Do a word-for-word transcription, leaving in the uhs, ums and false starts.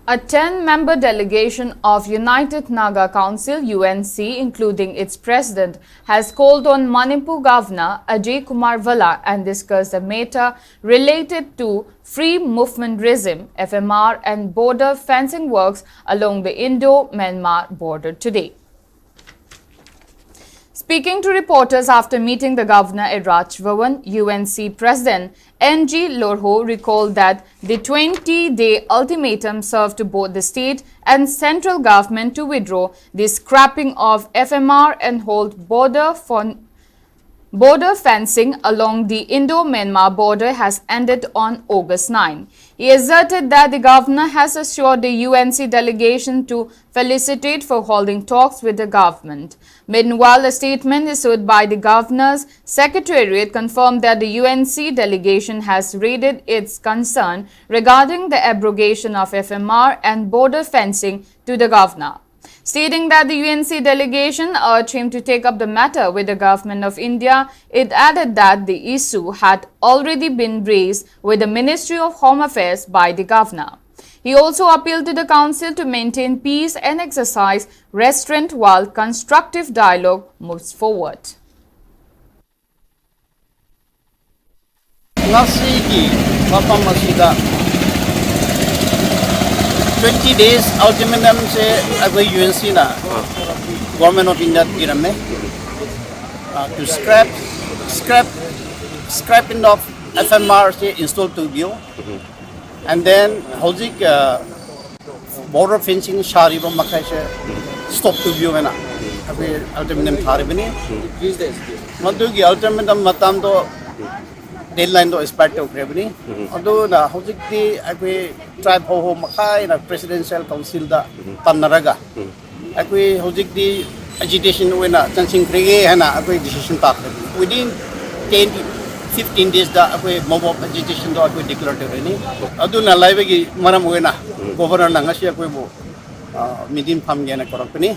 A ten-member delegation of United Naga Council, U N C, including its president, has called on Manipur Governor Ajay Kumar Bhalla and discussed the matter related to Free Movement Regime, F M R, and border fencing works along the Indo-Myanmar border today. Speaking to reporters after meeting the governor at Raj Bhavan, U N C President N G Lorho recalled that the twenty-day ultimatum served to both the state and central government to withdraw the scrapping of F M R and hold border fon- border fencing along the Indo-Myanmar border has ended on August nine. He asserted that the governor has assured the U N C delegation to felicitate for holding talks with the government. Meanwhile, a statement issued by the governor's secretariat confirmed that the U N C delegation has raised its concern regarding the abrogation of F M R and border fencing to the governor. Stating that the U N C delegation urged him to take up the matter with the government of India, it added that the issue had already been raised with the Ministry of Home Affairs by the governor. He also appealed to the council to maintain peace and exercise restraint while constructive dialogue moves forward. ꯉꯁꯤꯒꯤ ꯃꯐꯝ ꯑꯁꯤꯗ twenty days ultimatumꯁꯦ ꯑꯩꯈꯣꯏ U N Cꯅ Government of India ꯄꯤꯔꯝꯃꯦ꯫ To scrap scrap scrapping of F M Rꯁꯦ install ꯇꯧꯕꯤꯌꯨ꯫ And then ꯍꯧꯖꯤꯛ border fencing ꯁꯥꯔꯤꯕ ꯃꯈꯩꯁꯦ stop ꯇꯧꯕꯤꯌꯨ ꯍꯥꯏꯅ ꯑꯩꯈꯣꯏ ultimatum ꯊꯥꯔꯤꯕꯅꯤ꯫ ꯃꯗꯨꯒꯤ ultimatum ꯃꯇꯝꯗꯣ deadlineꯗꯣ expire ꯇꯧꯈ꯭ꯔꯕꯅꯤ꯫ ꯑꯗꯨꯅ ꯍꯧꯖꯤꯛꯇꯤ ꯑꯩꯈꯣꯏ tribe ꯍꯧꯍꯧ ꯃꯈꯩꯅ Presidential Councilꯗ ꯇꯥꯟꯅꯔꯒ ꯑꯩꯈꯣꯏ ꯍꯧꯖꯤꯛꯇꯤ agitation ꯑꯣꯏꯅ ꯆꯪꯁꯤꯟꯈ꯭ꯔꯒꯦ ꯍꯥꯏꯅ ꯑꯩꯈꯣꯏ decision ꯇꯥꯈ꯭ꯔꯕꯅꯤ꯫ Within ten to fifteen daysꯗ ꯑꯩꯈꯣꯏ mob of agitationꯗꯣ ꯑꯩꯈꯣꯏ declare ꯇꯧꯔꯅꯤ꯫ ꯑꯗꯨꯅ ꯂꯩꯕꯒꯤ ꯃꯔꯝ ꯑꯣꯏꯅ Governorꯅ ꯉꯁꯤ ꯑꯩꯈꯣꯏꯕꯨ meeting ꯐꯝꯒꯦꯅ ꯀꯧꯔꯛꯄꯅꯤ꯫